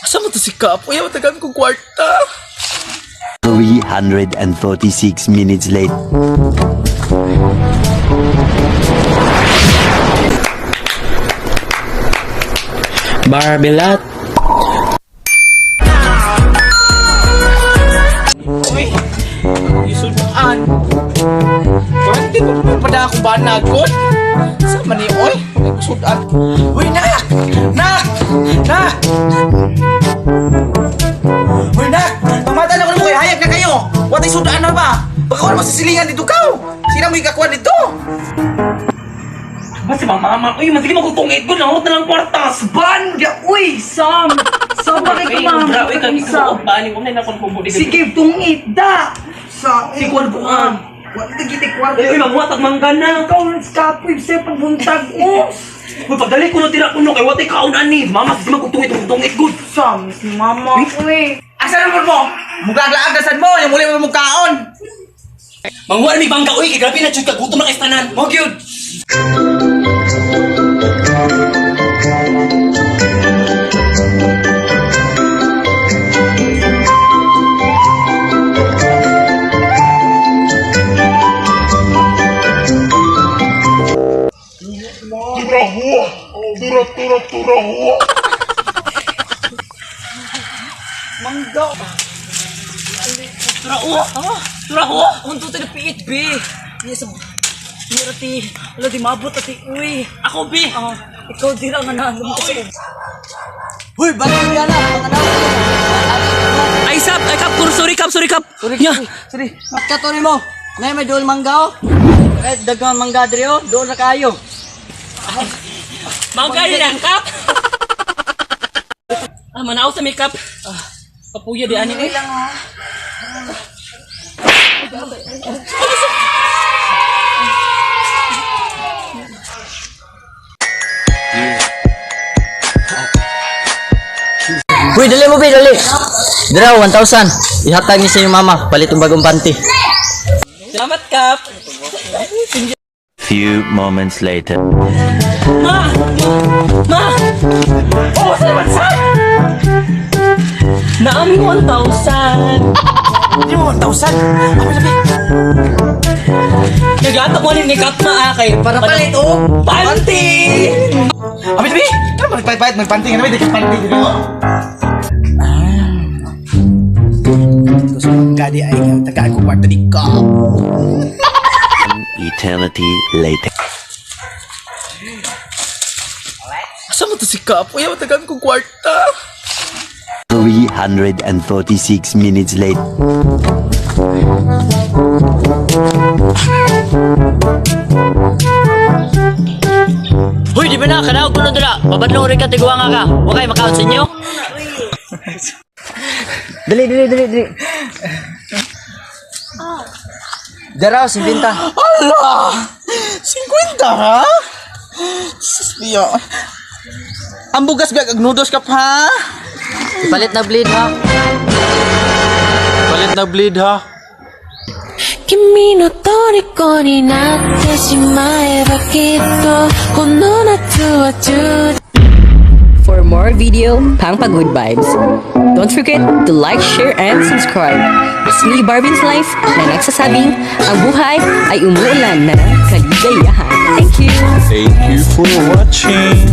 Asa man to si Kapoy? Matagan kong kwarta. 346 minutes later. Barbelat. Uy, isudan. Bakit ko pa ako ba nagot? Sa man ni oy? Isudan. Uy, nak! Nak! Nak! Uy, nak! Pamata na ko nimo kay hayag na kayo. Watay sudan na ba? Baka wala masisilingan dito kaw. Sila mo ikakuha dito. Ba si mama, uy, masige mo kung tungit ko, nahot na lang kwartas, ban! Ya, uy, Sam! Sam, bakit Uy, ka ma'am? bra, uy, kag Sam. ikaw, ba, ni mo na akong kubo. Sige, tungit, da! Sa, Si Kwan Buan. Wala na gitik kwarta. Uy, manguha, tagmangga na. Ikaw, kapoy, sa pabuntag, oh! Uy, pagdali ko na tira ko no, kay watay kaon ani. Mama, sige mo kung tungit, good. Sam, si mama, uy. Asa na mo? Mugaglaag na sad mo, yung muli mo mong kaon. Manguha na mi bangga, uy, kay grabe na jud ka, gutom na kay tanan. Mo gyud. Tura o. Tura o. Unto tayo piit, be. Niya sa... Niya rati, wala di mabot ati, uy. Ako bi. Ah, ikaw di lang nga na, kasi. Uy, bakit yan na? Ay sap, ay kap, sorry kap, sorry kap. Sorry. Ya. Sorry, magkatuloy mo. Nay, may dool mangga, oh. Kahit dagang mangga diri, oh. Dool na kayo. Mangga rin ang kap. Ah, manaw sa makeup. Ah, kapuya di ani eh. Uy, dali mo, be, dali. Dira, 1,000. Ihatag ni sa inyong mama. Palit ang bagong panty. Salamat kap. Few moments later. Ma! Ma! Oh, salamat sa! Naami 1,000. Hindi mo 1,000. Ako sabi. Nagato ko ni kap ma ah, kay Para palit oh. Panty! Abi sabi. Ano ba nagpayat magpanting ano ba di ka panting dito? Ah. Gusto mong gadi ay tagaan ko kwarta di ka. Eternity later. Asa man to si Kapoy? Matagan kong kwarta. 346 minutes later. Huy, di ba na? Kanaog ko na dala. Pabadlong rin ka, tiguan nga ka. Huwag kayo makaon sa inyo. Dali, dali, dali, dali. Daraw, 50. Ala! 50 ha? Sus, biyo. Ang bugas biya, agnudos ka pa. Ipalit na bleed, ha? Palit na bleed ha. 君の虜になってしまえばきっとこの夏は充実 For more video, Pangpa Good Vibes. Don't forget to like, share, and subscribe. It's me, Barbin's Life, na nagsasabing ang buhay ay umuulan na ng kaligayahan. Thank you! Thank you for watching.